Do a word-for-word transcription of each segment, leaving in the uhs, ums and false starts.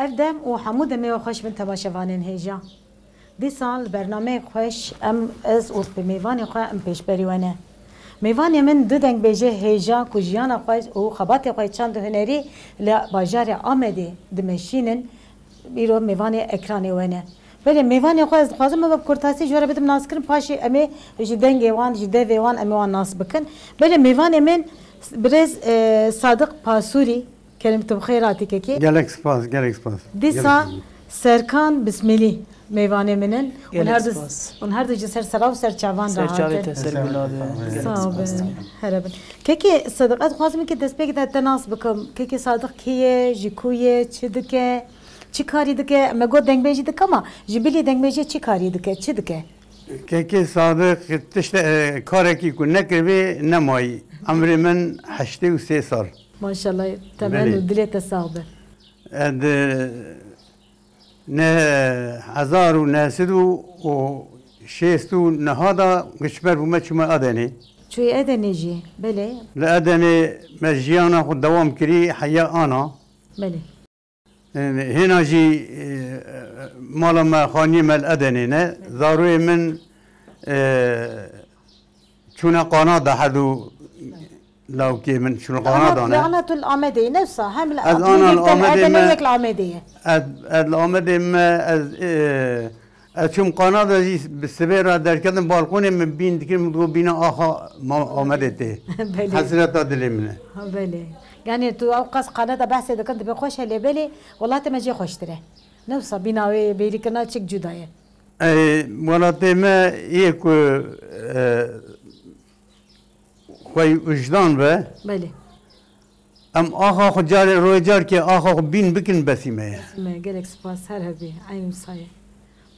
Her dem û hemû demê we xweş bin temaşevanên hêja. Dîsa li bernameyek xweş em, ez û bi mêvanê xwe em pêşberî we ne. Mêvanê min du dengbêjê hêja ku jiyana xwe û xebatê xwe çand û hunerî li bajarê Amedê dimeşînin, îro mêvanê ekranê we ne. Belê, mêvanê xwe ez dixwazim me bi kurtasî ji we re bidim naskirin, paşê em ê ji dengê wan, ji devê wan em ê wan nas bikin. Belê, mêvanê min birêz, e, Sadiq Pasûrî, Kerem tu bi xêr hatî kekê. Gelek spas, gelek spas. Dîsa Serkan Bismilî mêvanê min in. Hûn Gelek her du, spas. Hûn her du ji ser sera û ser çavan re Ser çavê hatin. Te ser gula be. Gelek Sağ ol spas. Be. Here bin. Kekê Sadiq, ez dixwazim ki destpêk de te nas bikim. Kekê Sadiq kê ye, ji ku ye, çi dike, çi karî dike? Me got dengbêjî dike ama ji bilî dengbêjiyê çi karî dike, çi dike? Kekê Sadiq tişt, e, karekî ku nekiribê nemayî. Emrê min heştê û sê sal. Maşallah, temen Belê. Û dilê te sax be. Ez, e, ne hezar û neh sed û şêst û neh da guçber bûme çûme Edenê. Çûyî Edenê jî, belê. Li Edenê me jiyana xwe dewam kirî heya ana. Belê. Hêna jî, e, mala me, xaniyê me li Edenê ne. Zarûyê min, e, çûne Kanada, her du lawkê min çûne Kanada ne. Ana tu li Amedê yî, ne wisa? Hem li Ez ana li Amedê yek te li Amedê Edenê me, yek li Amedê ye. Ez, ez li Amedê me, ez, e, ez çûm Kanada jî bi sibê re derketim balkonê min bîn dikirim, min digot bîna axa ma-, Amedê tê. Belê. Hesreta dilê min e. Ha, belê. Yani tu ew qas Kanada behsê dikin, dibe xweş e, lê belê welatê me jê xweştir e. Ne wisa bîna wê bêrîkirina çik cuda ye. Ey, welatê me yê ku, e, xwey wijdan be. Belê. Em axa xwe carê royê carkê axa xwe bîn bikin besî me ye. Me gelek spas her hebî. Eyn wisa ye.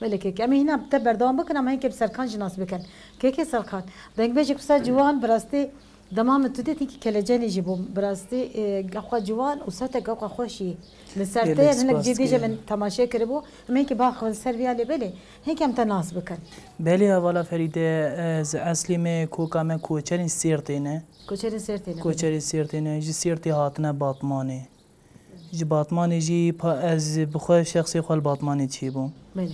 Belê kek. Em ê hîna te berdewam bikin, em hênkê bi Serkan jî nas bikin. Kekê Serkan, dengbêjek wisa ciwan bi rastî dema min tu dê tînkî kelecenî jî bûm. Bi rastî, e, geh xwe ciwan û sewtek geh xwe xweş î. Li ser te Gelek hinek spas cî dî jî dikim. Min temaşe kiribû. Em hênkî baxivin ser viya lê belê. Hênkî em te nas bikin. Belê hevala Ferîde, ez eslê me, koka me koçerên Sêrtê ne. Koçerên Sêrtê ne, belê. Koçerên Sêrtê ne, ji Sêrtê hatine Batmanê. Ji Batmanê jî pa-, ez bi xwe şexsê xwe li Batmanê çêbûm. Belê.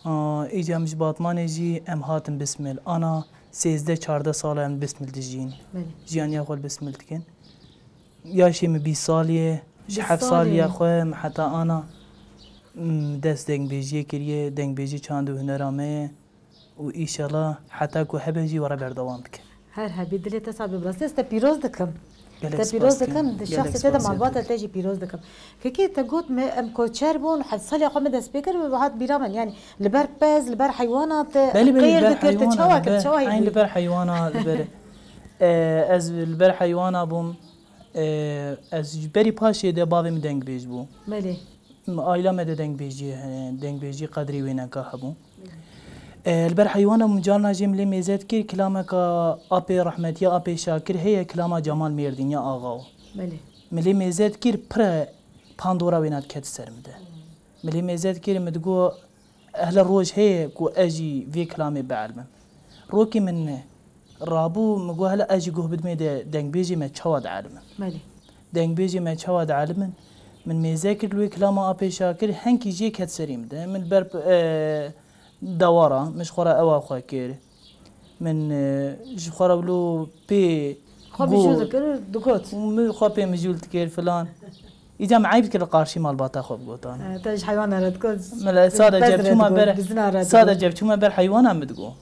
Aa, îca em ji Batmanê jî em hatin Bismil. Ana sêzdeh çardeh sala em Bismil dijîn. Belê. Jiyaniya xwe li Bismil dikin. Yaşê min bîst salî ye. Ji Bîst heft salî saliya ye. Xwe min heta ana, mm, dest dengbêjiyê kiriye, dengbêjî çand û hunera me ye. Û îşela heta ku hebe jî we re berdewam dike. Her hebî dilê te sax be, bi rastî ez te pîroz dikim. Gelek Te pîroz spas dikim, dikim. Di Gelek şexsê te de spas malbata dikim. Te jî pîroz dikim. Kekê te got me em koçer bûn, heft saliya xwe me dest pê kir, hat bîra min. Yani li ber pez, li ber heywana te Belê, belê, qeyr li ber dikir, te heywana, çawa kir, be, çawa eyn hîvî? Li ber heywana, li ber, e, ez li ber heywana bûm. E, ez ji berî paşê de bavê min dengbêj bû. Belê. Aîla me de dengbêjî heye, dengbêjî qedrê wêneka hebû. E, li ber heywana min carna jê min lê mêze dikir, kilameka apê rehmetiya apê Şakir heye, kilama Cemal Mêrdîn ya Axao. Belê. Min lê mêze dikir, pire pandora wêna diket ser min de. Min lê mêze dikir, min digot, hele roj heye ku ez jî vê kilamê bielimim. Rokê min rabû, min got, hele ez jî guh bidimê de dengbêjê me çawa dielimin. Belê. Dengbêjê me çawa dielimin. Min mêze kir li wê kilama apê Şakir, henkî jê ket serê min de. Min li ber, e, dewara, min ji xwe re ewa xwe kir. Min, e, ji xwe re wilo pê Xwe got. Mijûl dikir û digot. Min xwe pê mijûl dikir filan. Îca min eyb dikir li qarşî malbata xwe bigotan. E, te ji heywana re digot. Min li sade Pez re cevçûma digot, ber, bizina re sade digot. Cevçûma ber heywana min digot.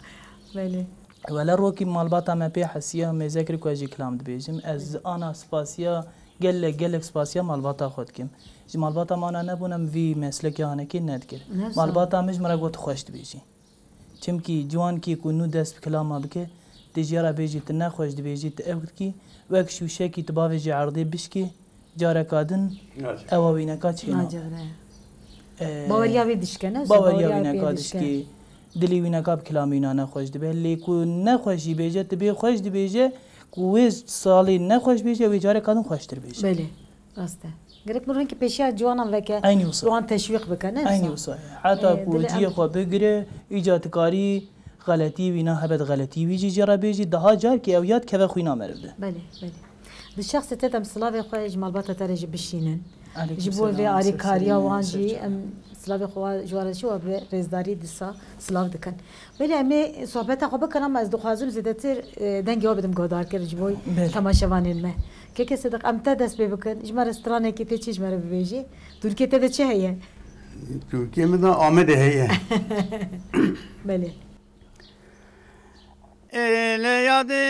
Belê. Wele rokî malbata me pê hesiya, mêze kir ku ez jî kilam dibêjim. Ez ana spasiya, gelek, gelek spasiya malbata xwe dikim. Ji malbata me ana nebûna, min vî meslekê hanekê nedikir. Ne wisa. Malbata min ji min re got, tu xweş dibêjî. Çimkî ciwankî ku nû dest bi kilama bike, tu jê re bêjî, tu nexweş dibêjî, tu ew dikî, wek şûşekî tu bavêjî erdê bişkî, careka din Nace. Ewa wîneka çê nabe. Nace, ne. Ee, Baweriya wî dişke, ne? Baweriya Baweriya wîneka wî dişke. Dişkî, dilê wîneka bi kilamê wîna nexweş dibe. Lê ku nexweş jî bêje, tu bê xweş dibêje, ku wê salê nexweş bêje, wê careka din xweştir bêje. Belê. Rast e. Gerek mirov hinkî pêşiya ciwanan veke, Eynî wisa. Wan teşwîq bike, ne wisa? Eynî wisa. Heta Ee, ku dilê cihê em xwe bigire, îca dikarî xeletî wîna hebe, di xeletî wî jî jê re bêjî, daha carkê ew yad keve xwîna meriv de. Belê, belê. Bi şexsê te de em silavê xwe ji malbata te re jî bişînin. Aleyküm Ji bo vê selam, alîkariya Sefine, wan jî Sefcan. Em silavê xwe ji wan re ji we bi rêzdarî disa silav dikin. Belê em ê sohbeta xwe bikin ama ez dixwazim zêdetir e, dengê we bidim guhdarkir ji bo Belê. temaşevanên me. Keke Sidiq, em te dest pê bikin. Ji me re stranekê tê çi ji me re bibêjî? Dûrikê te de çi heye? Dûrikê min de Amedê heye. Belê. Êlê yadê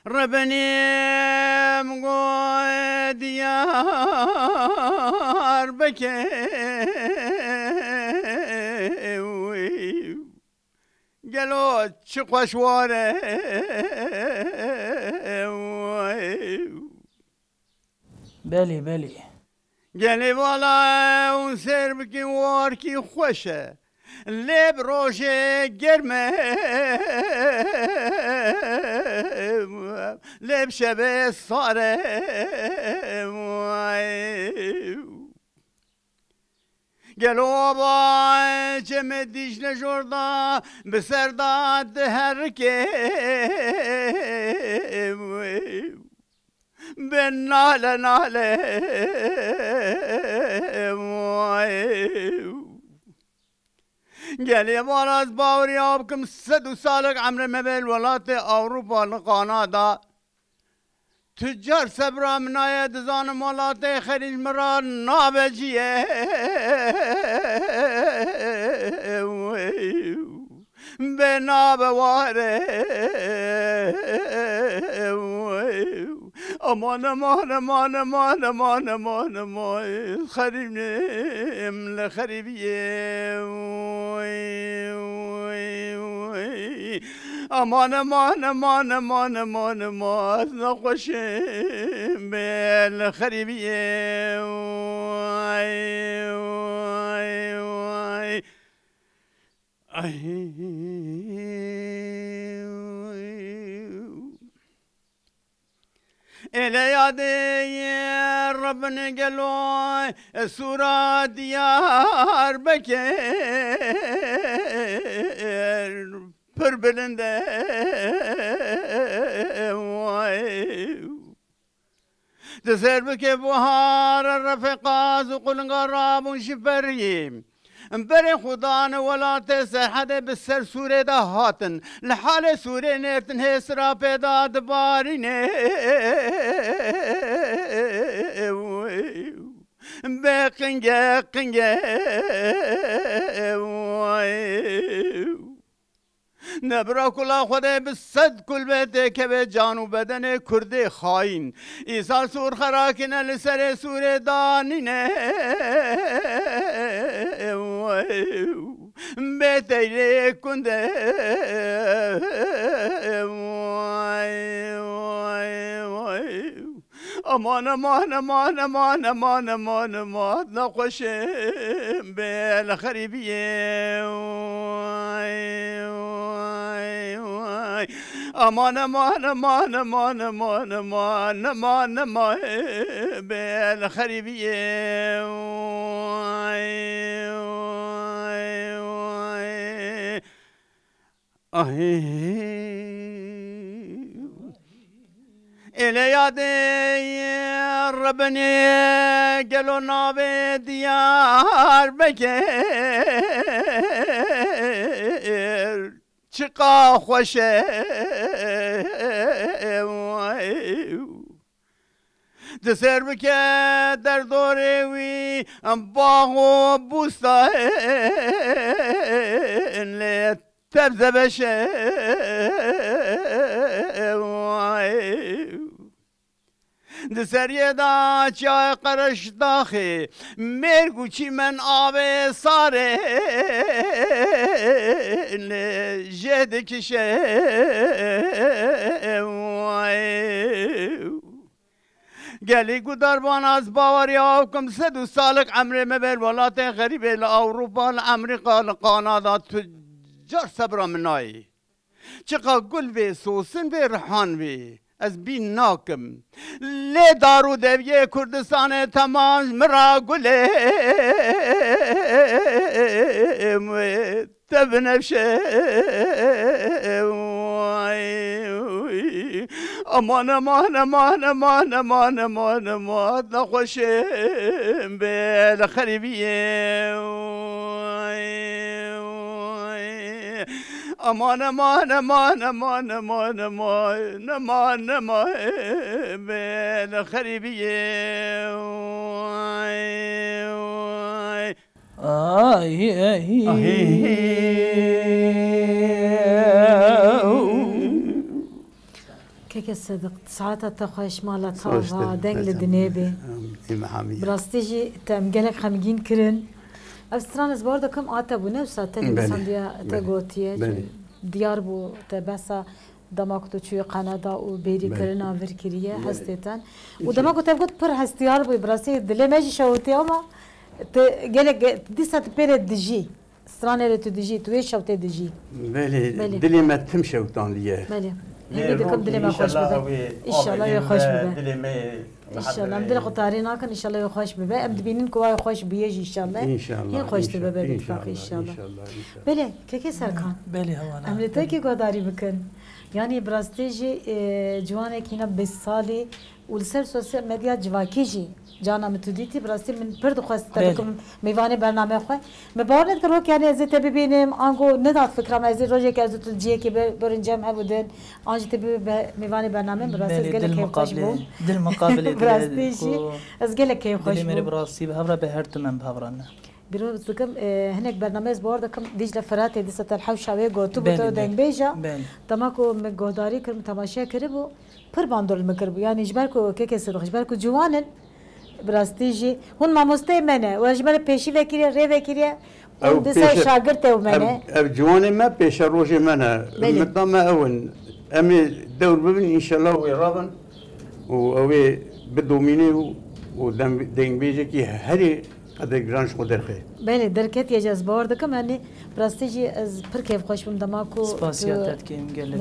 Rebinê min got diyar bike. Gelo çi xweş war e. Belê, belê. Gelê vala ew sêr bikî warkî xweş e. Lê bi rojê germ e. Lê bi şevê sar e. Gelo ava çemê Dîcle jor da bi ser da diherike. Bi nale nale. Gelê vala ez baweriya bikim sed û salek emrê me bê li welatê Ewropa li Kanada. Tu car sebra min naye, dizanim welatê xerî ji min re nabe cî ye. Bê nabe ware. Aman, aman, aman, aman, aman, aman, aman. Xerîbim li xerîbiyê. Aman, aman, aman, aman, aman, aman. Nexweşim bê li xerîbiyê. Ay. Êlê yadê ye Rebinê gelo, e, sûra Diyarbekir pir bilind e. Di sêr bike buhar refeqaz û qulinga rabûn ji berî. Berê xudan welatê Serhedê bi ser Sûrê de hatin. Li halê Sûrê nêrtin hê sirapê de dibarîne. Bê qinge, qinge. Nebira kula Xwedê bi sed kulbê têkeve can û bedenê Kurdê xayîn. Îsal Sûr xerakine li serê Sûrê danîne. Bê teyrê kunde. Aman, aman, aman, aman, aman, aman, aman, nexweşim bê li xerîbiyê. Aman, aman, aman, aman, aman, aman, aman, aman, bê li xerîbiyê. Ahê. Êlê yadê Rebinê gelo navê Diyarbekir çiqa xweş e. Di sêr bike derdorê wî bax û bûstan lê tebze beş e. Di seriyê de çiyayê Qereşdaxê mêrg û çîmen avê sar e lê jê dikişe. Gelî gudarban ez baweriya ew kim sed û salek emrê me ber welatên xerîbê li Ewropa, li Emerîka, li Kanada tu car sebra min nayê. Çiqa gul bê, sosin bê, rihan bê. Ez bîn nakim. Lê dar û deviyê Kurdistanê temam ji min ra gulê. Te binevşe. Eman, eman, eman, eman, eman, eman, eman, nexweşim bê li xerîbiyê. Eman, eman, eman, eman, eman, eman, eman, eman, bê li xerîbiyê. Ay, ay. Ahî. Keke Sediq, saeta te xweş, mala te ava, deng li dinê bê. Bi rastî jî te em gelek xemgîn kirin. Ev stran ez bawer dikim a te bûne, wisa te nivîsandiye, te gotiye. Diyar bû te behsa dema ku tu çûyî Kanada û bêrî kirina vir kiriye, hestê te. Û dema ku te got pir hestiyar bûyî, bi rastî dilê me jî şewitiye ama tu gelek, dîsa tu pê re dijî. Stranê re tu dijî, tu wê şewtê dijî. Belê, belê. Dilê me tim şewtandiye. Belê. Lê hingî dikim dilê me xweş bibe. Înşallah wê xweş bibe. Dilê me. Înşallah. Em dilê xwe tarî nakin, înşallah wê xweş bibe. Em dibînin ku wê xweş bûye jî înşallah. Înşallah. Hîn xweş dibe, be îttifaqî înşallah. Belê, kekê Serkan. Belê, hewana. Em li te kî guhdarî bikin. Yanî bi rastî jî, e, ciwanek hîna bîst salî û li ser sosyal medya civakî jî cana min tu dîtî, bi rastî min pir dixwest te bikim mêvanê bername xwe. Me bawer nedikir wek, yanî ez ê te bibînim, ango nedat fikra me, ez ê rojek ez û tu ciyekê be-, berin cem hev û din, an jî te bibe be-, mêvanê bername min, bi rastî ez gelek keyfxweş bûm. Dil miqabilê dilê. Bi rastî jî ez gelek keyfxweş bûm. Dilê mêrê bi rastî bi hev re be, her tim em bi hev re ne. Bîro dikim, e, hinek bername ez bawer dikim, Dîcle Firatê dîsa te li hewşa wê gotibû, te dengbêja. Belê, belê. Dema ku min guhdarî kir, min temaşe kiribû, pir bandor li min kiribû. Yanî ji ber ku kekê Sidix, ji ber ku ciwan in, bi rastî jî hûn mamosteyê me ne. We ji me re pêşî vekiriye, rê vekiriye. Hûn dîsa şagirtê me ne. Ev, ev ciwanê me pêşerojê me ne. Belê. Umeta me ew in. Em ê dewr bibin, înşellah wê rabin û ew ê bidomîne û, û dem-, dengbêjekî herî qedirgiran ji xwe derxe. Belê, derketiye jî ez bawer dikim, yanî bi rastî jî ez pir kêfxweş bûm dema ku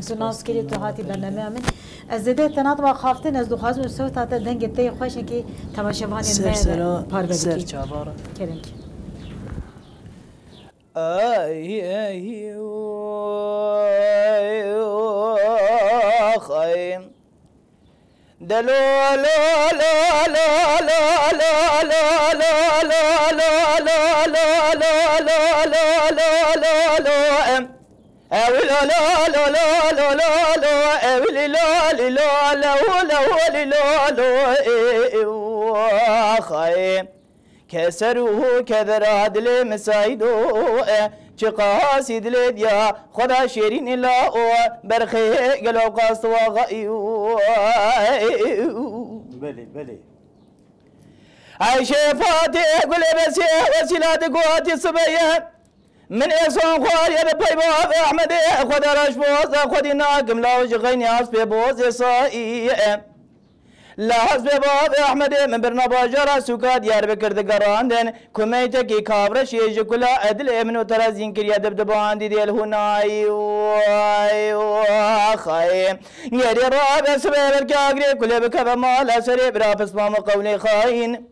tu nas kirî, tu hatî bernameya min. Ez zêde te nadim axaftin, ez dixwazim sewta te, dengê te yê xweş hinkî temaşevanên me parve bikî. Ser sera, ser çava re. Kerem ki. Ay, ay, ax, ay. De lo, lo, lo, lo, lo, lo, lo, lo, lo, lo, lo, lo, lo, lo, lo, lo, lo, em. Ew lo, lo, lo, lo, lo, lo, lo, ew li lo, li lo, lo, lo, li lo, lo, e, e, ax, ay. Keser û kedera dilê min Seydo e, çiqasî dilê diya xwe da şêrînê la o, berxê gelo qas waxa î. Belê, belê. Ayşê Fatê gulê besê wesîla di guhatî sibeye. Min êsan xwariye bi pey bavê Ehmedê, xwe de reş boz e, xwedî nakim law ji xeynî aspê bozê sayî e. La hespê bavê Ehmedê min birna bajara sûka Diyarbekir digerandin, ku meytekî kavreşê ji kula edilê min û terezîn kiriye dibdibandî dêl hûnayî. Way, waxayê. Gerê rabe sibê belkî agirê kulê bikeve mala serê bira pismam û qewlê xayîn.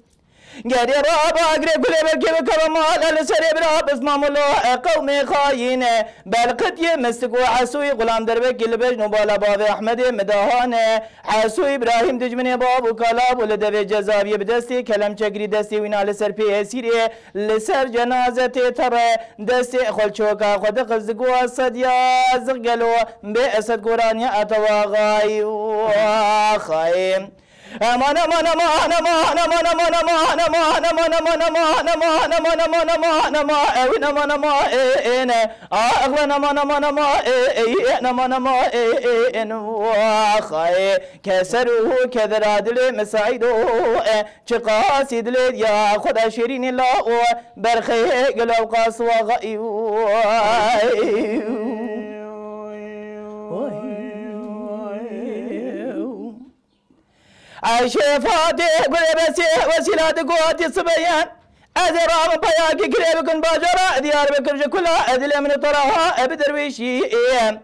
Gerê rabe agirê kulê belkî bikeve mala li serê bira pismam û lo e qewmê xayîn e. Belqitiyê mistik û Esûyî xulam derbekî li bejn û bala bavê Ehmedê midahane. Esû Îbrahîm dijminê bav û kala bû, li devê cezaviyê bi destê kelem çekirî, destê wîna li ser pê esîrê, li ser cenaze tê tere, destê xwe li çoka xwe dixiz, digot, Esed ya ziq gelo bê Esed goraniya Etewaxayî. Aman, aman, aman, ewin, aman, aman, ê, ê, ne. Axlan, aman, aman, aman, ê, ê, ê, aman, aman, ê, ê, ê, ne. Waxayê, keser û kedera dilê min Seydo, e, çiqasî dilê diya xwe da şêrînê la o, berxê gelo qas waxa î. Ayşê Fatê gulê besê wesîla digot, sibê yen ez ê rabim peyakî kirê bikin bajara Diyarbekir ji kula edilê min û te re ha e bi derwêşî ê.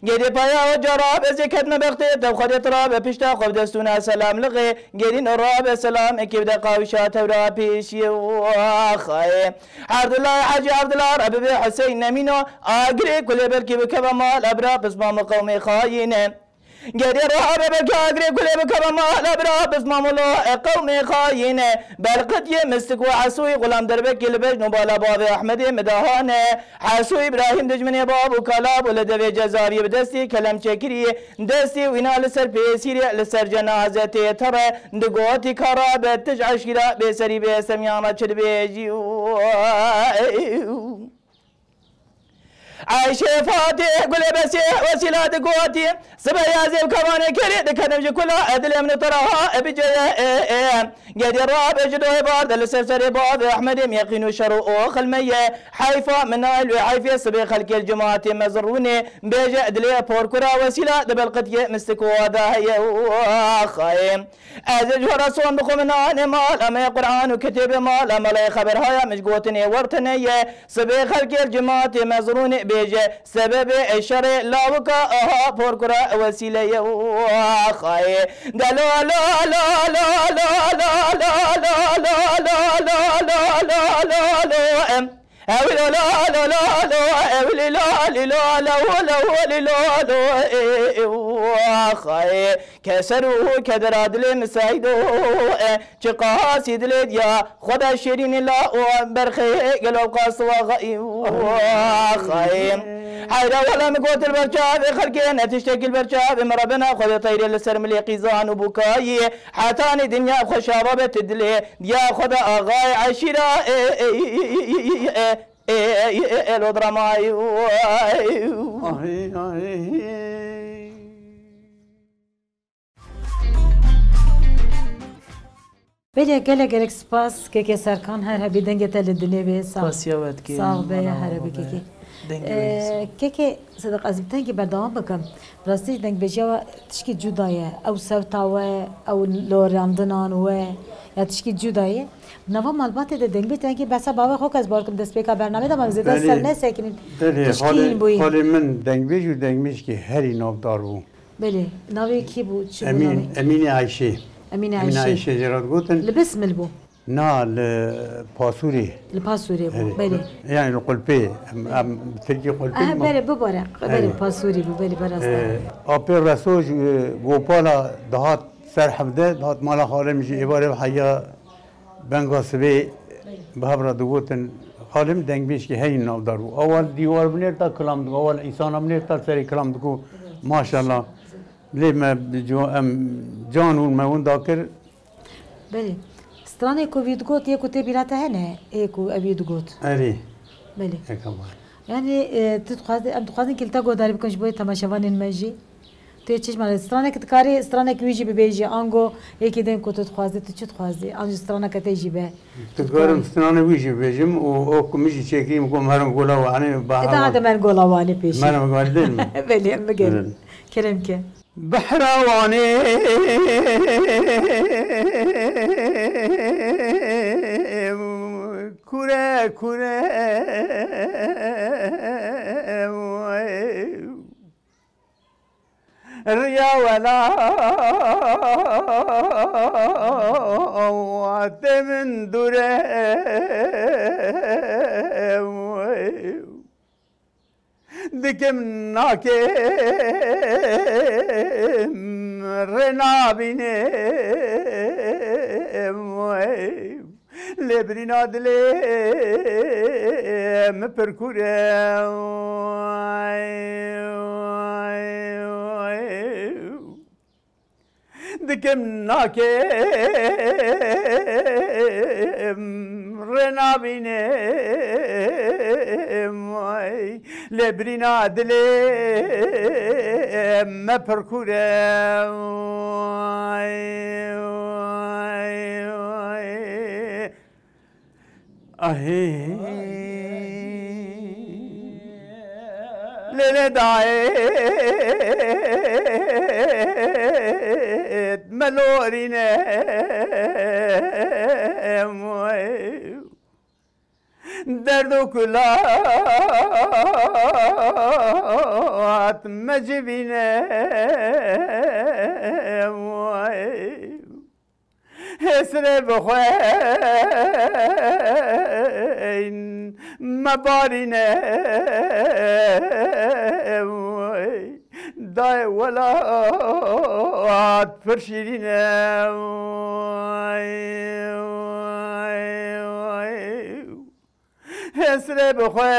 Gedê paya o cara bezê ketme bextê te xwedê te rabe pişta xwe bi destûna selam lixê gedîn û rabe selamekê bide qawişa tewra pêşiyê û axayê. Erdulay Hecî Erdula re bibê Huseyîn Nemîno agirê kulê belkî bikeve mal ebra pismam û qewmê xayîne. Gerê rabe bi kagrê gulê bikeve mala bira, biz mamola e qewmê xayîne. Belqitiyê mistik û esûyî xulam derbekî li bejn û bala bavê Ehmedê midahane. Hesû Îbrahîm dijminê bav û kala bû, li devê cezariyê bi destî kelem çekirî, destî wîna li ser pêsîrê, li ser cenaze tê tere, digotî ka rabe tij eşîra bêserî bê semiyana çi dibêjî. Eyşê Fatê Gulê Besê Wesîla digotî, sibe ya zêv kavanê kerê dikenim ji kula, e dilê min û te re ha, e biceye, e, e. Gedê rabe ji doyê bar de li ser serê bavê Ehmedê, yeqîn û şer û oxil me ye. Heyfa min nayl wê heyfê sibê xelkê li cimatê mezin rûnê, bêje dilê porkura Wesîla di belqitiyê mistik û wada heye û axayê. Ez ê ji xwe re son bixwim nanê mala me, Qur'an û kitêbê mala me, lê xeber haya min ji gotinê wertine ye. Sibê xelkê li cimatê mezrûnê bêje, sebebê şerê lawika aha porkura Wesîle ye û axayê. De lo lo lo lo lo lo lo lo lo lo lo lo lo lo lo em. Ew lo lo lo lo lo, ew li lo li lo lo lo li lo lo, e, e, axayê. Keser û kedera dilê min seydo, e, çi qasî dilê diya, xwe de şêrînî la û berxê gelo qas waxa û axayê. Heyra wela min gotir ber çavê xelkê, ne tiştekî li ber çavê min re bina, xwe de teyrê li ser milê qîzan û bûkayî. Hetanî dinya xwe şava be tu dilê, diya xwe de axayê eşîra, e, e, e, e, e, e, e, e, e, e, lo dramayî, e, e. Ahê, ahê. Belê, gelek gelek spas, kekê Serkan, her hebî dengê te li dilê bê, sax. Spasiya we dikê, sax be, mala her hebî we be. Kekê. Dengê we Ee, sax. Kekê Sidiq, ez bi dengê berdewam bikim. Rastî dengbêjiya we tişkî cuda ye. Ew sewta we, ew lorandinan we, ya tişkî cuda ye. Nava malbatê de dengbêj dengê behsa bavê xwe kes bar kim destpêka bernamê de, ma zêde Belê, ser nesekinin. Belê, Tişkî xalê, bûyî. Xalê min dengbêj û dengbêjkî herî navdar bû. Belê, navê kî bû? Çi bû Emîn, navê? Emînê Ayşê. Emînê Emînê Ayşê. Ayşê jê re digotin. Li Bismil bû? Na, li Pasûrê. Li Pasûrê bû, Erê. Belê. Yani li Qulpê. Em, em, Tirkî Qulpê Eh, ma- belê, bibare. Belê, Erê. Pasûrê bû, belê, berasta. Ee, apê Reso ji, e, Gopala dihat ser hevde, dihat mala xalê min jî êvarê heya Benga sibê bi hev re digotin, xalê min dengbêjkî heyî navdar bû. Awa li dîwar binêrta kilam digo, awa li însana binêrta serê kilam digo. Maşallah. Lê me bi co-, em can û me winda kir. Belê. Stranê ku vî digot, yê ku tê bîra te hene, ê ku ev vî digot. Erê. Belê. Eka var. Yani, e, tu dixwaze-, em dixwazin ki li te guhdarî bikin ji bo temaşevanên me jî. Tu yê çi ji me re? Stranek dikarî, stranek wî jî bibêjî. Ango yekî din ku tu dixwazî, tu çi dixwazî? An jî straneke te jî be. Tu Dikarim dixwazî. Stranê wî jî bibêjim û ew ku min jî çêkirî, min got, merim gola Wanê, E, daha de merim gola Wanê pêşî. Merim gola din mi? Belê, em bigerin. Evet. Kerem ke. Behra Wanê kure kure. Riya welatê min dûr e. Dikim nakim rê nabînim. Lê birîna dilê min pir kûr e. Dikim nakim rê nabînim. Lê birîna dilê me pir kûr e. Ahê. Lê lê dayê me lorîne. Derd û kulat me civîne. Hêsirê bi xwe me barîne. Dayê welat pir şîrîn e. Hesrê bi xwe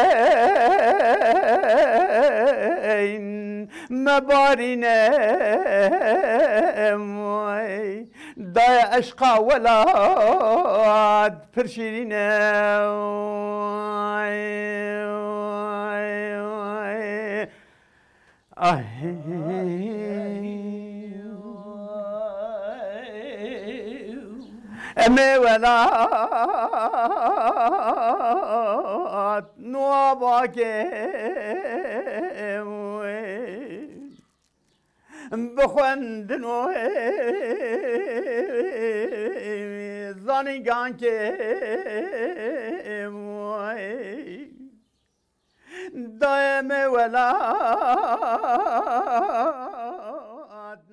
me barîne. Dayê eşqa welat pir şîrîn e. Ay. Em ê welat nû ava ke bi xwendin û zanîngan ke Dayê me welat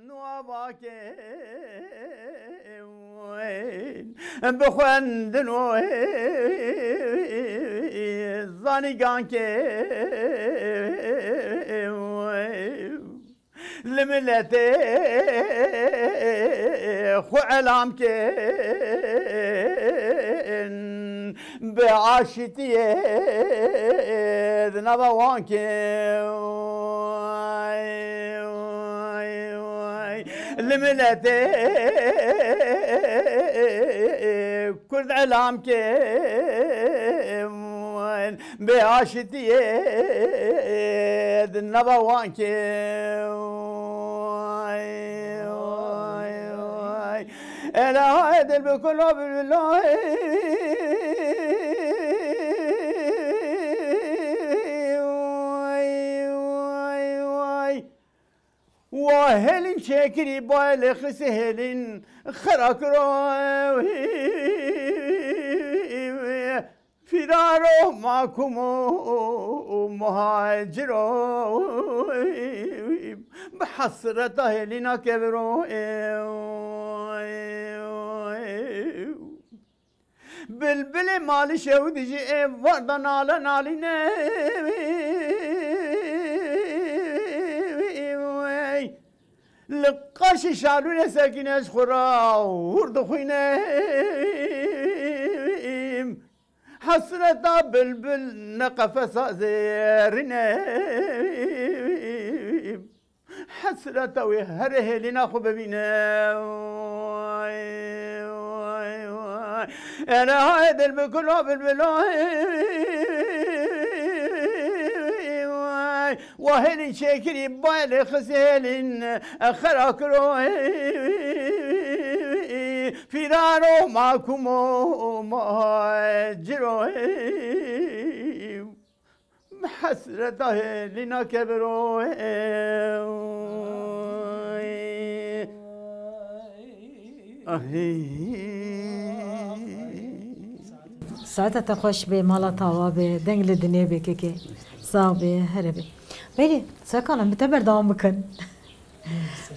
nû ava ke bi xwendin û zanîngan ke Li miletê xwe elam kin, bi aşîtiyê di nava wan kin. Li miletê Kurd elam kin, bi aşitiyê di nava wan kin. Vay, vay, vay. Ela dil bi kula bülbüla. Vay, vay, vay. Wa hêlîn çêkirî, bayê lê xisî hêlîn xira kiro. Firaro makum û muhaciro, bi hesreta hêlîna keviro. Bilbilê malî şew dijî ê warda nale nalîne. Li qaşî şalûnê sekîne ji xwe re hûr dixwîne. Hesreta bilbil ne qefesa zêrîne. Hesreta wê herê hêlîna xwe bibîne. Oy, oy, oy. Ene hay dil bi kula bilbil, oy, oy. Wa hêlîn çêkirî, bayê lê xisî hêlîn, e, xera kiro, oy. Firaro makum û muhaciro. Hesreta hêlîna keviro. Ahî. Saeta te xweş be, mala tawa be, deng li dinê be kekê. Sax be, here be. Belê, Serkan, em bi te berdewam bikin.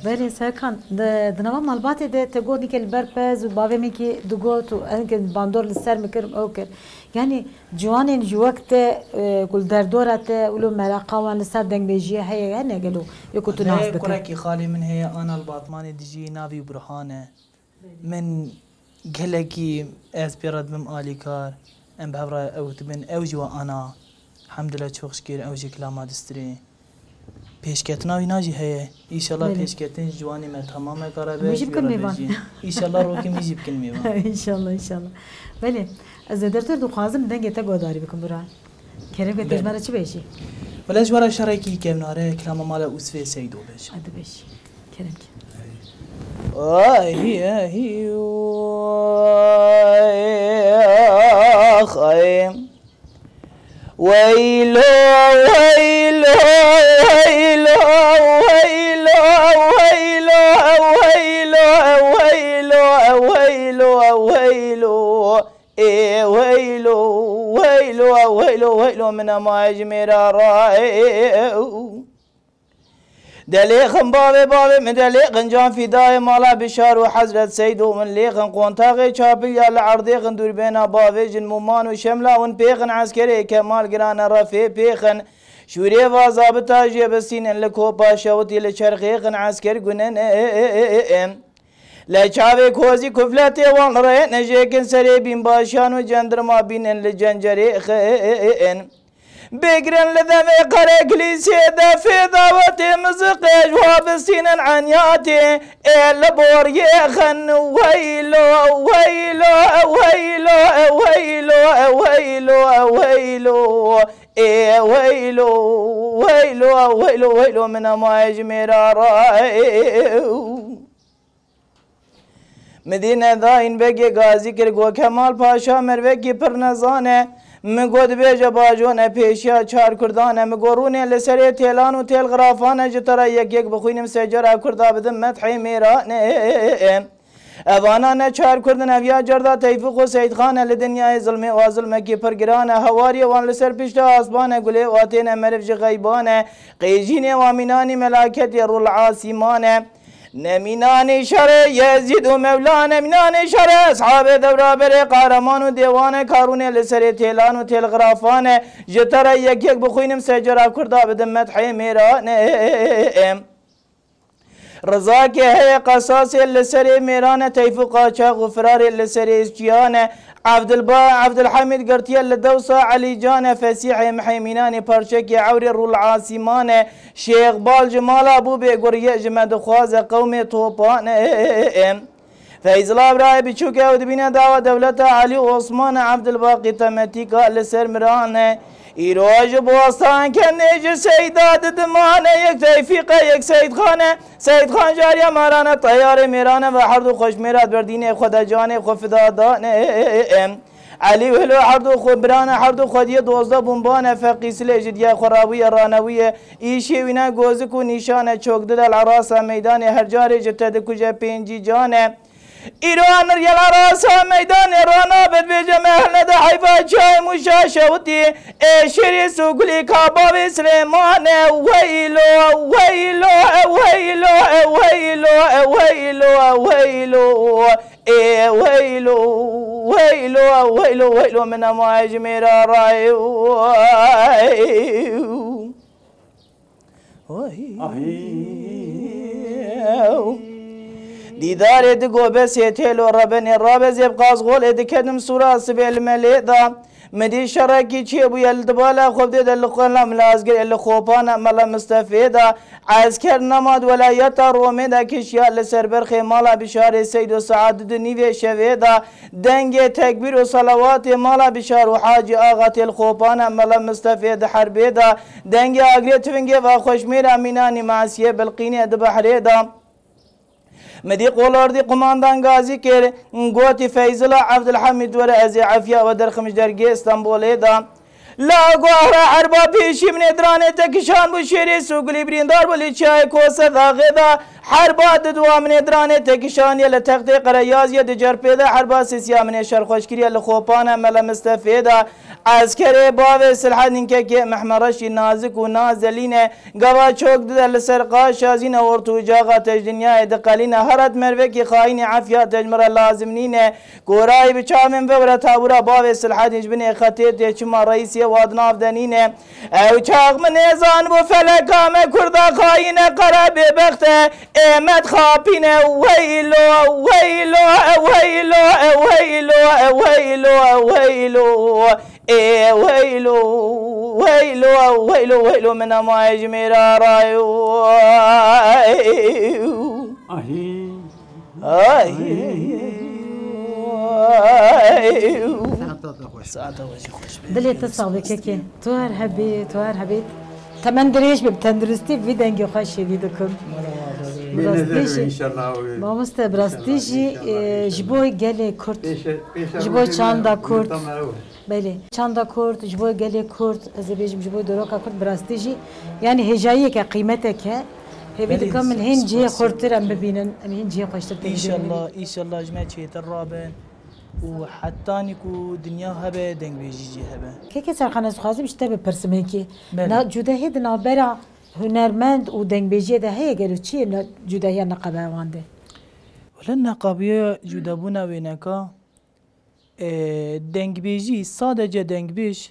Belê Serkan, di, di nava malbatê de te got nîke li ber pez û bavê min kî digot û enke bandor li ser min kir, ew kir. Yanî ciwanên ji wek te, e, ku li derdora te wilo mereqa wan li ser dengbêjiyê heye, hene gelo yê ku tu nas dike? Kurekî xalê min heye, Anal Batmanê dijî, navî Burhan e. Min gelekî ez pê re dibim alîkar. Em bi hev re ew dibin. Ew jî we ana. Hemdulillah, çok şükür, ew jî kilama distirê. Pêşketina wî na jî heye. Înşallah Belê. Pêşketin ji wanî me tamam e, kare be. Min jî bikin mêvan. Înşallah rokê min jî bikin mêvan. Înşallah, înşallah. Belê, ez zêdetir dixwazim dengê te guhdarî bikim, bira. Kerem ke, tu ji me re çi bêjî? Wele ji we re şerekî kevnare, kilama mala Usfê Seydo bêj. Hadi bêjî. Kerem ke. Ay, ay, ay, ay. Weylo, weylo, weylo, weylo, weylo, weylo, weylo, weylo, weylo. Ê weylo, weylo, weylo, weylo, min ema ji mêra ra. Delêxin bavê, bavê min delêxin, can fîdayê mala Bişar û Hezret Seydo min lêxin, qontaxê çapilya li erdêxin, dûrbêna bavê jin Muman û Şemla win pêxin, eskerê Kemal Girane refê pêxin. Şûrê va zabita jê bistînin li kopa şewitî li çerxê xin esker gunenin. Lê çavê kozî kufletê wan rê nejêkin serê bînbaşan û cendirma bînin li cencerê xin. Bigrin li devê qereklîsê de fê dawetê miziqê ji wa bistînin enyatê ê li boriyê xin weylo, weylo, weylo, weylo, weylo, weylo, ê weylo, weylo, weylo, weylo min emaye ji mêra re. Min dî nedayîn begê gazî kir, got, Kemal Paşa mervekî pir nezan e. Min got, dibêje bajone pêşiya çar kurdan e. Min got, rûnê li serê têlan û têlxirafan e, ji te re yek yek bixwînim, sê cara kurda bidim medhê mêran e. Evana ne çar kurd in, ev ya cerda Teyfûq û Seydxan e, li dinyayê zilmê wa zilmekî pir giran e. Hewariyê wan li ser pişta asman e, gulê wa têne meriv ji xeyban e. Qêjînê wa mînanî melaketê rû li asîman e. Ne mînanî şerê Yezîd û Mewla, ne mînanî şerê eshabê dewra berê qahreman û dêwan e, karûnê li serê têlan û têlxirafan e. Ji te re yek yek bixwînim, sê cara kurda bidim medhê mêran e. Rizakê heye qesasê li serê mêran e, Teyfûqa çax û firarê li serê çiyan e. Evdilba, Evdilhemîd girtiye li dewsa Elî Can e, Fesîhê Mihê Mînanê parçekê ewrê rû li asîman e. Şêx Bal ji mala bû bê guriye, ji me dixwaze qewmê topan e. Feyzila birayê biçûk e û dibîne dawa dewleta Elî û Osman e, Evdilbaqî temetîka li ser miran e. Îro ji Bostan kendê ji Seyda di diman e, yek Teyfîq e, yek Seydxan e. Seydxan jariya maran e, teyarê mêran e ve herdu xweşmêra berdînê xwe de canê xwe fida dane. Elî û Hilo herdu xwe biran e, herdu xwediyê dozde bûn ban e, Feqî Silê ji diya xwe rabûye ranewûye. Îşê wî ne gozik û nîşan e, çok dide li rasa meydanê, her carê ji te dikuje pêncî can e. Îro anir yela rasa meydanê rana bed bêje me herne de heyva çayê mûşa şewitî. Ê şêrê Sogulê ka bavê Silêman e, weylo, weylo, weylo, weylo, weylo, weylo. Ê weylo, weylo, weylo, weylo min emaye ji mêra rayê. Oy. Ahî. Dîdarê di gobesê têlo rebenê rabezê bi qazxolê dikedim sûra sibê li melê da. Min dî şerekî çêbûye li dibala xwe bidê de li qelam li azgirê li xopana Mela Mistefê da. Esker nemad welayeta Romê de kişiya li ser berxê mala Bişarê Seydo saet du nîvê şevê da. Dengê tekbîr û selawatê mala Bişar û Hacî Axa têl xopana Mela Mistefê di herbê de, dengê agirê tivingê ve xweşmêra mînanî Masiyê Bilqînê di behrê de. Midî qolordî qumandan gazî kir, gotî, Feyzila Evdilhemîd were ez ê efiya we derxim ji dergê Stenbolê de. La guhra herba pêşî min ê diranê te kişan bû şêrê Sogulî birîndar bû li çiyayê Kose daxê da. Herba di dua min ê diranê te kişaniye li textê Qereyaziyê di cerpê de herba sisiya min ê şerxweş kiriye li xopana Mele Mistefê da. Eskerê bavê Silhedîn kekê Mehme Reşî nazik û nazelîne. Gava çok dide li ser qaşa zîne ortû caxa te ji dinyayê diqelîne. Heret mervekî xayînî efiya te ji min re lazim nîne. Korayî bi çavên ve were tabûra bavê Silhedîn ji binê xetê tê çima reîsê wa di nav de nîne. Ew çax min ê zanibû feleka me kurda xayîne qere bêbext e. Ê me dixapîne weylo, weylo, weylo, weylo, weylo, weylo. Ê weylo, weylo, weylo, weylo min emaye ji mêra rayo. Ahî. Ay. Saeta te xweş. Saeta we jî xweş be. Dilê te sax be kekê. Tu her hebî, tu her hebî. Temen dirêj be, bi tenduristî, bi vî dengê xweş hêvî dikim. Bê Rastî nezer jî. Înşallah. Mamoste, bi rastî jî, înşallah, e, ji bo gelê Kurd, pêşe, pêşe ji bo çanda Kurd. Belê. Çanda Kurd, ji bo gelê Kurd, ez ê bêjim ji bo doroka Kurd, bi rastî jî, yanî hêjayiyeke, qîmeteke. Hêvî dikim min hên cihê xurtir em bibînin, em hên cihê xweştir tê bibînin. Înşallah, înşallah ji me çêtir rabin û hetanî ku dinya hebe, dengbêjî jî hebe. Kekê Serkan, ez dixwazim ji te bipirsim hêkî. Belê. Na cudehê di navbera hunermend û dengbêjiyê de heye gelo, çi ye na cudehiya neqabeya wan de? Wele neqabiya cudebûna wêneka, e, dengbêjî, sadece dengbêj,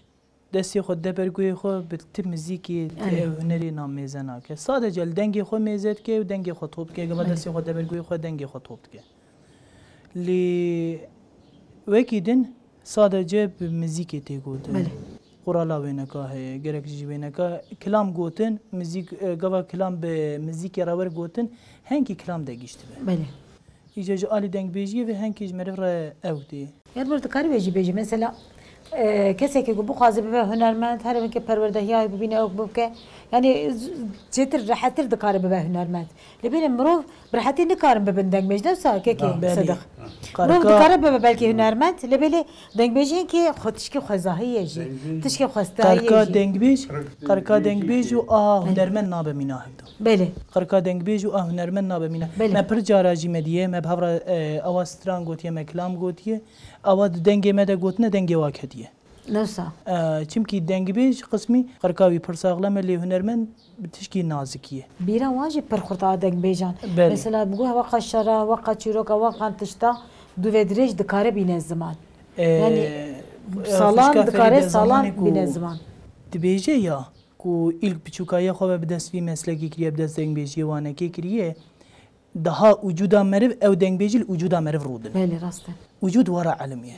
destê xwe debergoyê xwe bi ti mizîkê, ti Evet. ew hunerê namêze nake. Sadece li dengê xwe mêze dike û dengê xwe top dike. Gava Evet. destê xwe debergoyê xwe dengê xwe top dike. Lê wekî din sadece bi mizîkê tê gotin. Belê. Qurala wêneka heye, gerek jî wêneka kilam gotin, mizîk, e, gava kilam bi mizîkê re were gotin, hengî kilam de gihîştibe. Belê. Îca ji alî dengbêjiyê ve hengî ji meriv re ew tê. Ya bir dikarî vê jî bêjî. Mesela, e, kesekî ku bixwaze bibe hunermend, her weke perwerdehiya wî bibîne ew bibke. Yani z-, çêtir, rehettir dikare bibe hunermend. Lê belê mirov bi rehetî nikarin bibin dengbêj, ne wisa kekê Belê. Sediq. Mirov Qerka dikare bibe belkî hunermend, lê belê dengbêjiyekê xwe tişkê xwezahî ye jî. Dengbêj. Tişkê xwestahî ye Qerka jî. dengbêj, qerka dengbêj û aha Belê. hunermend nabe mîna hevdu. Belê. Qirka dengbêj û a hunermend nabe mîna. Belê. Me pir cara jî me diye, me bi hev re, e, ewa stran gotiye, me kilam gotiye. Ewa di dengê me de gotine, dengê wa ketiye. Ne wisa? E, çimkî dengbêj qismî qirka wî pir saxlem e, lê hunermend bi tişkî nazikî ye. Bîra wan jî pir xurt a dengbêjan. Belê. Mesela, bi guh weqa şera, weqa çîroka, weqa tişta, dûvedirêj dikare bîne ziman. E, Yani, e, salan Xwişka dikare Ferîde salan zamanê ku bîne ziman. dibêje ya, ku îlk piçûkayiya xwe ve bi dest vî meslekî kiriye, bi dest dengbêjiyê wanekê kiriye, daha ucuda meriv, ew dengbêjî li ucuda meriv rûdin. Belê, rast e. Ucud wara elim ye.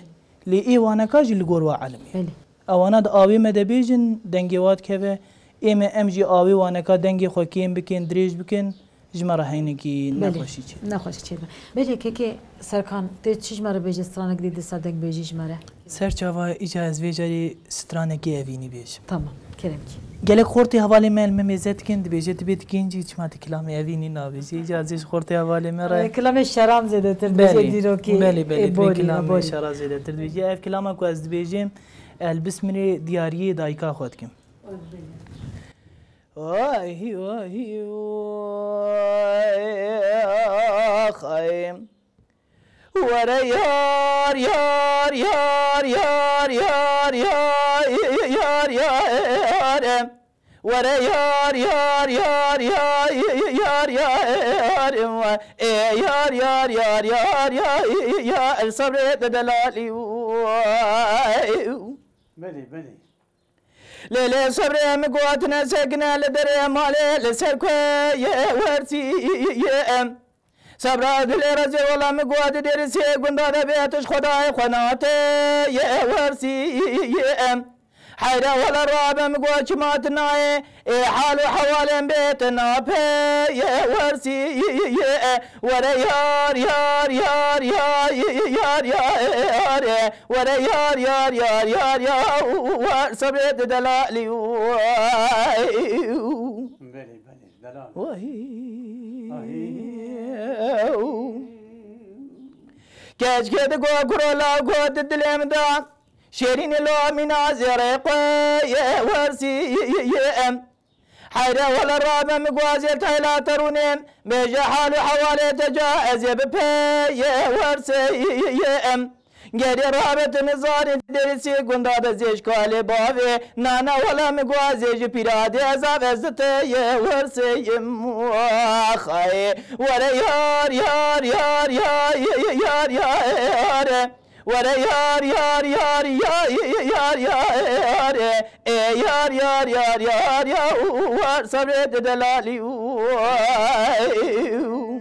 Lê ê waneka jî li gor wa elim ye. Belê. Ewana di awê me de bêjin, dengê wa dikeve, ê me em jî awê waneka dengê xwe kêm bikin, dirêj bikin, ji me re heynekî Belê. nexweşî çêdibe. Nexweşî çêdibe. Belê kekê Serkan, tê çi ji me re bêje, stranek dî dîsa dengbêjî ji me re? Serçava îca ez vê carî stranekê evînî bêjim. Tamam, kerem kî. Gelek xortê hevalê me li me mêze dikin, dibêje tu bê tu kêncî, çima tu kilamê evînî nabêjî? Îca ez ê ji xortê hevalê me re Ee, kilamê şeran zêdetir dibêje Belê, dîrokî. belê, belê, Ê, tu bê borî, kilamê borî. şera zêdetir dibêjî. Ev kilama ku ez dibêjim, e, li bismirê diyariyê dayika xwe dikim. Ay, ay, ay, ay. Were yar, yar, yar. Were yar, yar, yar, yar, yar, yar. Ê yar, yar, yar, yar, yar, yar. Sabrê de delalî. Belê, belê. Lê lê sebrê min gotine sekine li derê malê li ser kuê ye wersî ye. Sebra dilê rezê wela min got derisê gunda de bê tu ji Xwedayê xwe nate ye wersî ye. Heyre wela rabe min got çima tu nayê ê hal û hewalên bê tu napê ye wersî ye. Were yar, yar, yar, yar, yar, yar, e, were yar, yar, yar, yar, yar, war sabrê de delalî. Belê, belê, delal. Vay. Ay. Keçkê di go kuro la go di dilê min da. Şêrînê lo mîna zêrê xwe ye wersî ye. Heyre wele rabe min guazê tayla terûnê, bêje hal û hewalê te ca ez ê bi pê ye wersê ye em. Gerê rabe tu nizanî derisî gunda de zêj kalê bavê, nana wele min guazê ji pîra dê ez av ez di te ye wersê ye. Axay, were yar, yar, yar, yar, yar, yar, yar. Were yar, yar, yar, yar, yar, yar, e, yar, yar, yar, yar, yar, u, u, war sabrê de delalî, u, ay, u.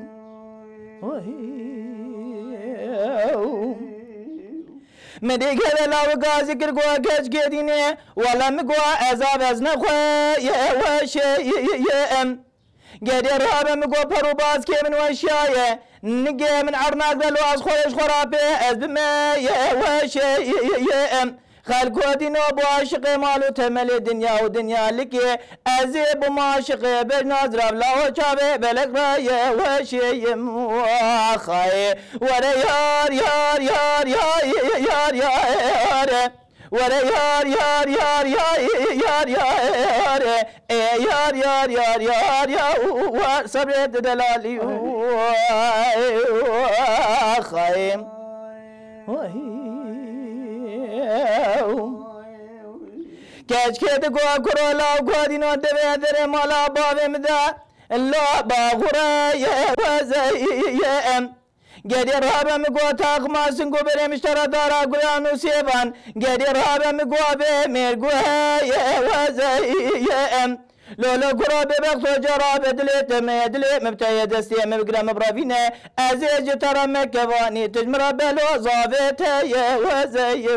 Min dî gere law gazî kir ku keç gedîne, wala min ku ez av ez nexwe, ye weşê, ye, ye, em. Gerê rabe min got per û baskê min weşiyaye. Nigê min ernak de lo ez xwe ji xwe ra pê ez bime ye weşê ye em. Xelko dîno bo aşiqê mal û temelê dinya û dinya likê. Ez ê bim aşiqê bejna zirav lawo çavê belek ra ye weşê yim. Axayê were yar yar yar yar yar yar. Were yar, yar, yar, yar, yar, yar, e, yar, yar, yar, yar, yar, u, u, war sabrê de delalî, u, ay, u, axayê. Keçkê di go kuro law godîno devê derê mala bavê min de, lo baxure ye weze ye em. Gerê rabe mi got, aqma sing û berê miştera dara gulan û sêvan. Gerê rabe mi got, bê mêr gu heye wezeye em. Lolo kura bêbex to cara be dilê te me, dilê me bi te ye, destê me bigire me biravîne. Ez ê ji te re me kevanî, tu ji min re belo zavê te ye wezeye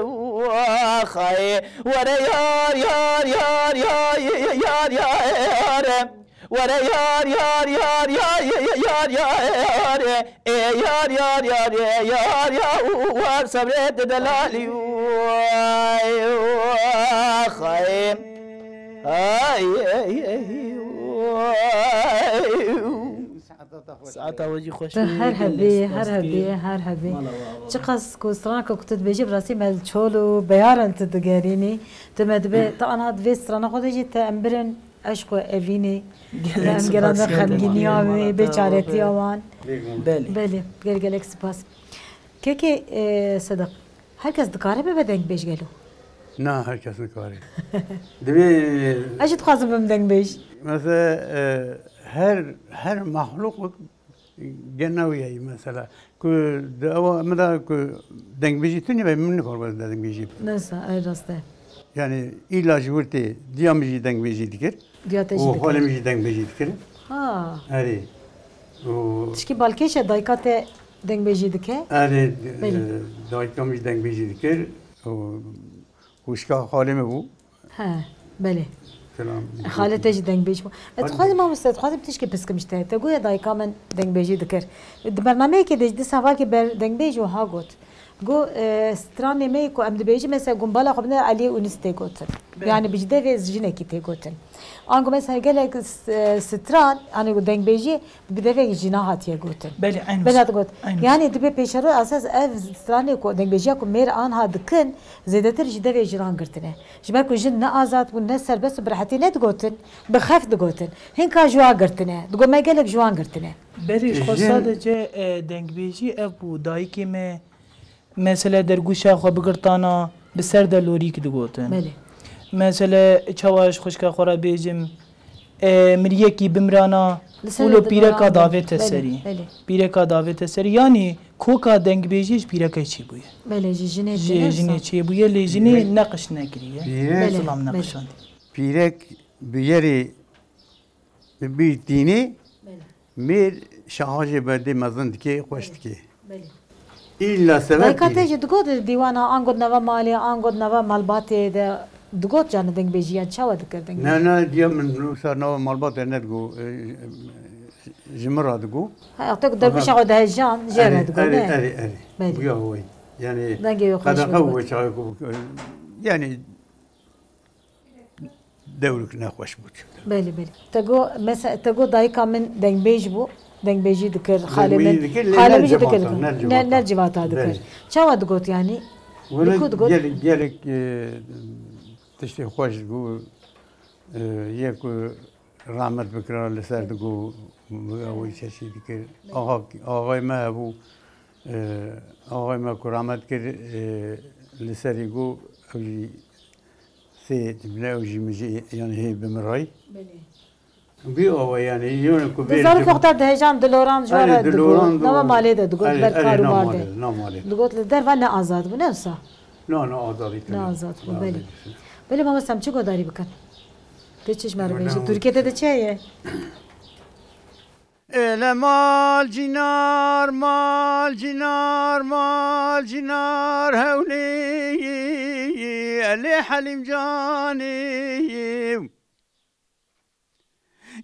axayê. Were yar, yar, yar, yar, yar, yar, yar, yar. Were yar, yar, yar, yar, yar, yar, yar, e, yar, yar, yar, e, yar, yar, u, u, war sebrê de delalî, u, ay, u, ax, ay. Ay, ay, ay, u, ay, u. Saeta we jî xweş Tu be, her gelek hebî, spas her dike. Hebî, her hebî. Mala we ava. Çiqas ku stranka ku tu dibêjî, bi rastî me li çol û beyaran tu digerînî. Tu me dibê, tu ana di vê strana xwe de jî te em birin. Eşq û evînê, Gelek em spas gerandin gelek. Xemgîniya wê, bêçaretiya wan. Belê. Belê, gel gelek spas. Kekê, e, Sedeq, her kes dikare bibe dengbêj gelo? Na, her kes nikare. Divê Ez jî dixwazim bim dengbêj. Mesela, e, her, her maxluq Genawiyayî mesela. Ku di ewa min de ku dengbêjî tune be, min nikar wez de dengbêjî bikim. Nesa, ev rast e. Yani îlla ji wir tê diya min jî dengbêjî dikir. Diya te jî û dikir. Xalê min jî dengbêjî dikir. Ha. Erê. Û Tişkî balkêş e, dayika te dengbêjî dike? Erê, Belê. e, dayika min jî dengbêjî dikir. Û xwişka xalê min bû. He, belê. Selam. Xalê te jî dengbêj bû. Ez Hadi. Dixwazim, mamoste, dixwazim tişkî piskim ji te. Te goya dayika min dengbêjî dikir. Di bernameyekê de ji di savalkê ber dengbêj û ha got. Got, e, stranê me ku em dibêjin, mesela, gumbala xwe bine Eliyê Unis tê gotin. Belê. Yani bi ji devê jinekî tê gotin. Ango mesela gelek s-, e, stran, hani ku dengbêjî bi devê jina hatiye gotin. Belê, eyn Belê wisa. Hat got. Eyn wisa. Yani dibe pêşero esas ev stranê ku dengbêjiya ku mêr anha dikin, zêdetir ji devê jinan girtine. Ji ber ku jin ne azad bûn, ne serbest û bi rehetî nedigotin, bi xef digotin. Hinka ji wan girtine. Digot me gelek ji wan girtine. Berê ji xwe Jin sadece, e, dengbêjî ev bû. Dayikê me, mesela, dergûşa xwe bigirtana, bi ser de lorîk digotin. Belê. Mesela, çawa ji xwişka xwe re bêjim, e, miriyekî bimrana, Li ser û lo de pîreka dimrana. Davête Belê, serî. Belê. Pîreka davête serî. Yanî, koka dengbêjî ji pîrekê çêbûye. Belê, ji jinê Ji têne jinê sa. Çêbûye, lê jinê Pîrek neqiş nekiriye. Pîrek Belê, Silam belê. Neqişandî. Pîrek bi yerê bi bîr tînê Belê. Mêr şaha jê berdê mezin dike, xweş dike. Belê. Îlla sebeb Dayika te dî. Jî digot dîwana, an got nava malê, an got nava malbatê de digot canî dengbêjiyan çawa dikir dengbêjî? Ne, ne, diya min wisa nava malbatê nedigo, e, ji min re digo. Ha, te ku dergûşa Aha. Xwe dihejan, jê Erê, re digo, erê, ne? Erê, erê. Belê. Buya hoy. Yani, Dengê wê xweş qedexe bû. Wê çaxê ku, e, yani, dewrik nexweş bû çi. Belê, belê. Te got, mese-, te got dayika min dengbêj bû, dengbêjî dikir, xalê Dengbêjî min, dikir, lê xalê ne min jî dikir. Civata, ne Ne, Civata. Ne Civata dikir. Belê. Çawa digot yani? Wele Li ku digot? Gelek, gelek, e, tiştê xweş bû, e, yê ku rahmet bikira li ser digo, ew çeşî dikir. Axa, axayê me hebû, e, axayê me ku rahmet kir, e, li serî got, ew jî Sê tibine ew jî min jî, yani, hê bi min rayî. Belê. Bi awa, yani, yone ku Di bê zarokê ji xwe de dihejan diloran ji Erê, wan re diloran digot. Nava do-, malê de digot, erê, ber erê, kar û na bar de. Malê, na malê. Digot li derva ne azad bû, ne wisa? Na, na azadî Ne tune. Azad bû, Na belê. Azadî tune. Belê, mamoste, em çi godarî bikin? Tê çi ji me re Yo, bêjî? Ne Tirkiye te de çi heye? Ele mal cinar, mal cinar, mal cinar hewlî, elê Helîm canî.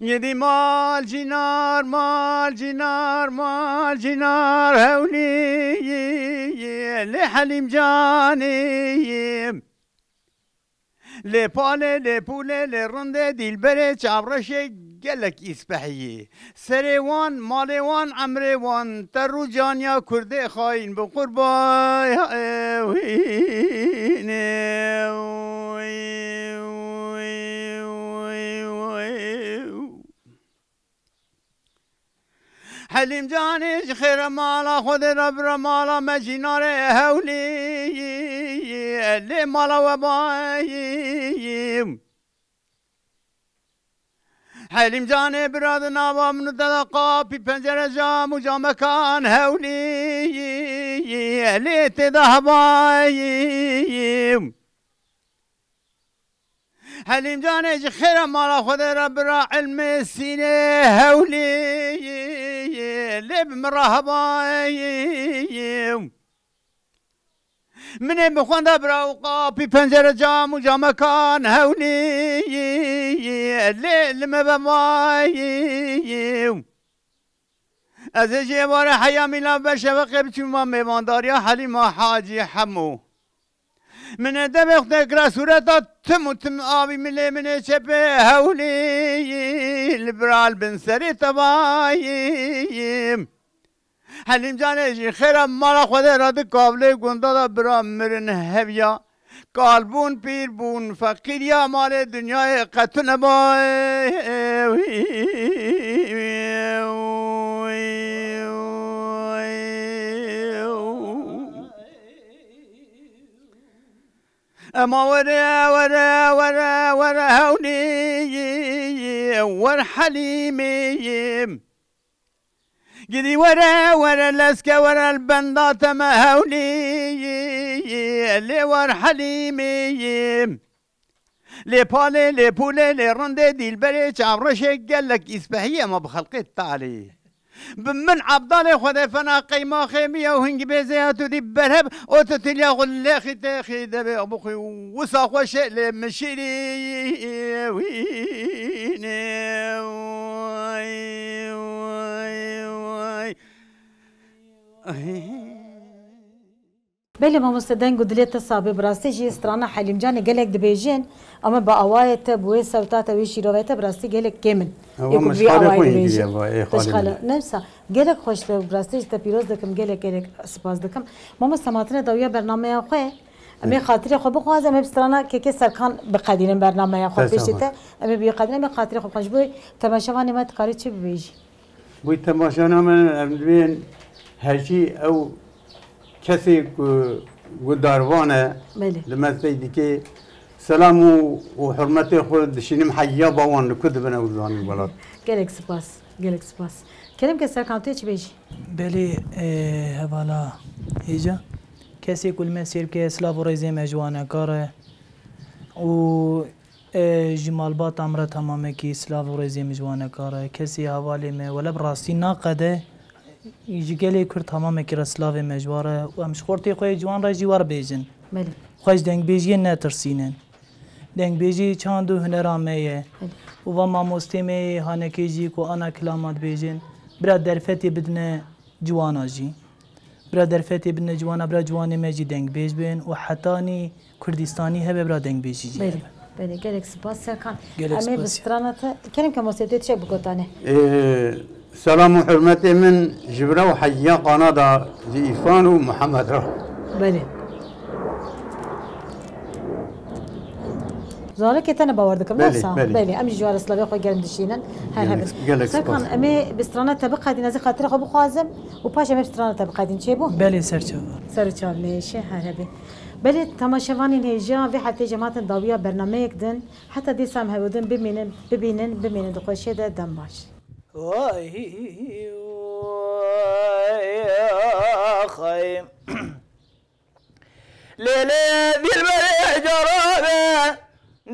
Yedî mal cinar, mal cinar, mal cinar hewlî, elê Helîm canî. Lê palê, lê pûlê, lê rindê, dîlberê, çavreşê gelek îspehiyî. Serê wan, malê wan, emrê wan, te rû caniya kurdê xayîn bi qurbay. Helîm canê ji xêre mala Xwedê re bire mala me jî nare hewlî, lê mala we bayî. Helîm canê bira di nava min û te de qapî pencere cam û camekan hewlî lê tê de hebayî. Helîm canê ji xêra mala Xwedê re bira ilmê sînê hewlî lê bi min re hebayî. Min ê bixwenda bira û qapî pencere cam û camekan hewlî lê li me vemayî. Ez ê jê êvarê heya mîla beşeveqê biçûma mêvandariya Helîma Hacî Hemû. Min ê devê xwe kira sûreta tim û tim avî milê min ê çepê hewlî li bira li bin serê tevayî. Helîm canê jî xêra mala Xwedê re di kavlê gunda de bira mirin heviya. Kal bûn, pîr bûn, feqîriya malê dinyayê qe tu nebayê. Ema were, were, were, were hewlî, wer Helîmê. Gidî were, were leske were li benda te me hewlî, lê wer Helîmê. Lê palê, lê pûlê, lê rindê dîlberê çavreşê gelek îspehiyê me bi xelqê talî. Bi min Ebdalê Xwedê fena qeymaxê miya û hingî bêzê ya tu dî berhev û tu tiliya xwe lêxî têxî devê bixwî û wisa xwe şê lê min şîrî wînê. Belê mamoste, deng û dilê te sax be, bi rastî jî strana Helîmcanê gelek dibêjin, ama bi awayê te, bi wê sewta te, wê şîrovê te bi rastî gelek kêm in. Ewa, ê ku bi vî awayî dibêjin. Te ji xala, ne wisa, gelek xweş te, bi rastî jî te pîroz dikim, gelek gelek spas dikim. Mamoste, ma hatine dawiya bernameya xwe, em ê xatirê xwe bixwazin, em ê bi strana Kekê Serkan biqedînin bernameya xwe. Pêşî te, em ê biqedînin, em ê xatirê xwe bixwazin. Ji bo temaşevanê me dikarî çi bibêjî? Bo temaşana me em divên her jî ew kesê ku gudarvan e, belê, li me sey dike, selam û, û hurmetê xwe dişînim heya bawan li ku dibin ew zanîn welat. Gelek spas, gelek spas. Kerem ke Serkan, tu yê çi bêjî? Belê, e, hevala hêja. Kesê ku li me sêr bike, silav û rêzê me ji waneka re û E, ji malbata min re temamekî silav û rêzê min ji waneka re. Kesê hevalê me, wele bi rastî naqede, ji gelê Kurd temamekî re silavê me ji wan re û em ji xortê xwe yê ciwan re jî wer bêjin. Belê. Xwe ji dengbêjiyê netirsînin. Dengbêjî çand û hunera me ye. Belê. Û va mamostê me yê hanekê jî ku ana kilama dibêjin, bira derfetê bidine ciwana jî. Bira derfetê bidine ciwana, bira ciwanê me jî dengbêj bin û hetanî Kurdistanî hebe bira dengbêjî jî hebe. Belê, belê, gelek spas Serkan. Gelek spas. Em ê bi strana te, kerem ke mostê tu yê tiştek bigotane. Ee, selam û hurmetê min ji bira û heya Kanada, ji Îrfan û Muhammed re. Belê. Zarokê te ne bawer dikim, belê, ne wisa? Belê. Belê, em jî ji wan re silavê xwe germ dişînin. Her hebe. Gelek, gelek spas. Serkan, em ê bi strana te biqedîn, ez ê xatirê xwe bixwazim û paş em ê bi strana te biqedîn. Çêbû? Belê, ser çava. Ser çav mêşe, her hebe. Belê, temaşevanên hêja, vê heftê jî em hatin dawiya bernameyek din. Heta dîsa em hev û din bimînin, bibînin, bimînin di xweşiyê de, dem baş. Vay, vay, axay. Lê lê dilberê cara be,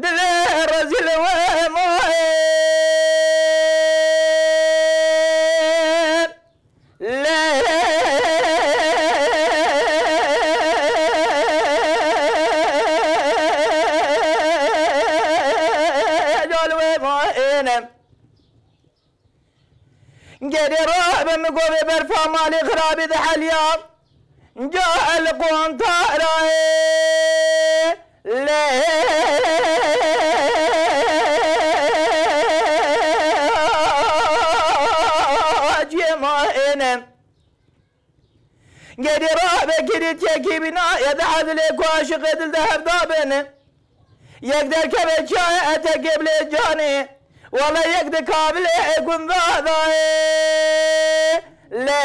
dilê rezîl we maye. Lê cal we maye ne. Gerê rabe min govê berfa malê xirabî diheliya. Ca el qontara e lê ciyê ma êne. Gerê rabe kirî tiyekî bîna ye di hezilê ku aşiqê dil de hevda bin. Yek derkeve çaye etekê bilê canê. Wele yek di kabilê gunda dayê. Lê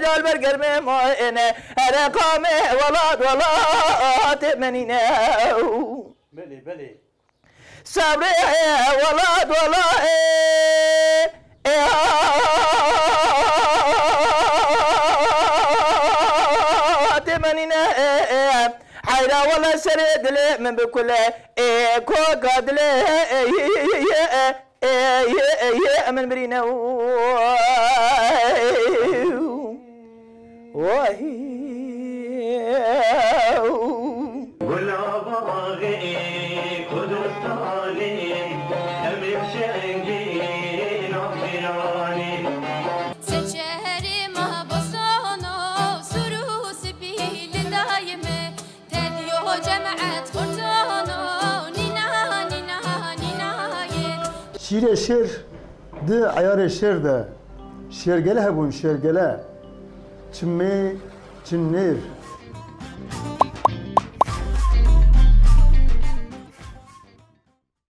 dal ber germê mayê ne. Here qamê welat welatê menîne. Belê, belê. Sabrê welat welatê menîne. Heyra wele serê dilê min bikule. Ê koka dilê. Ê, yê, yê, yê, yê, yê, yê, min birîne. Vay. Gula baxê Kurdistanê, em ê şengê navîranê. Seçerê me bostano, sur û spî li dayê me. Tediyo cemet xurtano, nîna, nîna, nîna ye. Şîrê şêr di eyarê şêr de şêrgele hebûn, şêrgele. Çimê çinêr.